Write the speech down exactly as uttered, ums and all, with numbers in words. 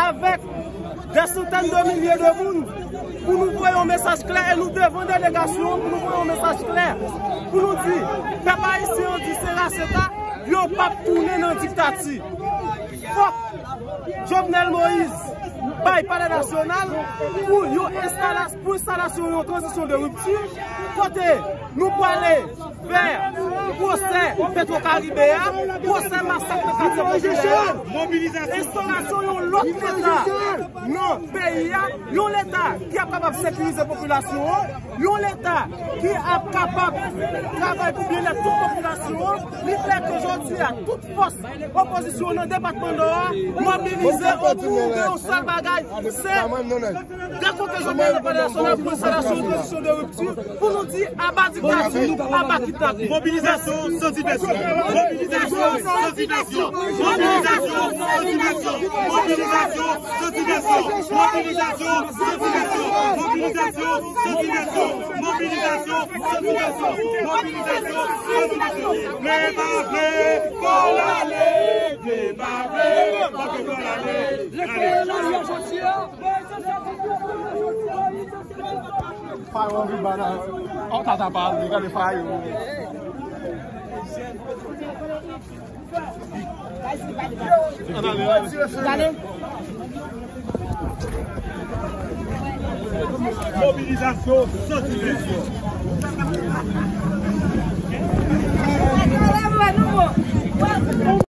Avèk dè santèn de milye de moun pou nou voye yon mesaj klè e nou devan delegasyon pou nou voye yon mesaj klè pou nou di pèp ayisyen an di se raseta, yo p ap tounen nan diktati. Fòk Jovenel Moïse bay palè nasyonal pou yon enstalas-, pou enstalasyon yon tranzisyon de ripti kote nou prale fè pwosè Petwokaribe a, pwosè masak nan katye popilè a, enstalasyon yon lòt leta nan peyi a, yon leta ki ap kapab sekirize popilasyon an, yon leta ki ap kapab travay pou byennèt tout popilasyon an. Li klè ke jodi a, tout fòs opozisyon nan depatman Nò a mobilize otou de yon sèl bagay, se dekonte Jovenel nan palè nasyonal pou enstalasyon yon tranzisyon de ripti, pou nou di aba diktati, aba kidnapin. Mobilizasyon san divèsyon. Mobilizasyon san divèsyon. Mobilizasyon san divèsyon. Mobilizasyon san divèsyon. Mobilizasyon san divèsyon. Mobilizasyon san divèsyon. Mobilizasyon san divèsyon. Mobilizasyon san divèsyon. Vle pa vle, fò l ale. Vle pa vle, fò l ale. Lekòl la, jodi a. Fayo anvi ba nan. Ò, tata pa ale, gade Fayo. Ann ale, ann ale. Mobilizasyon san divèsyon.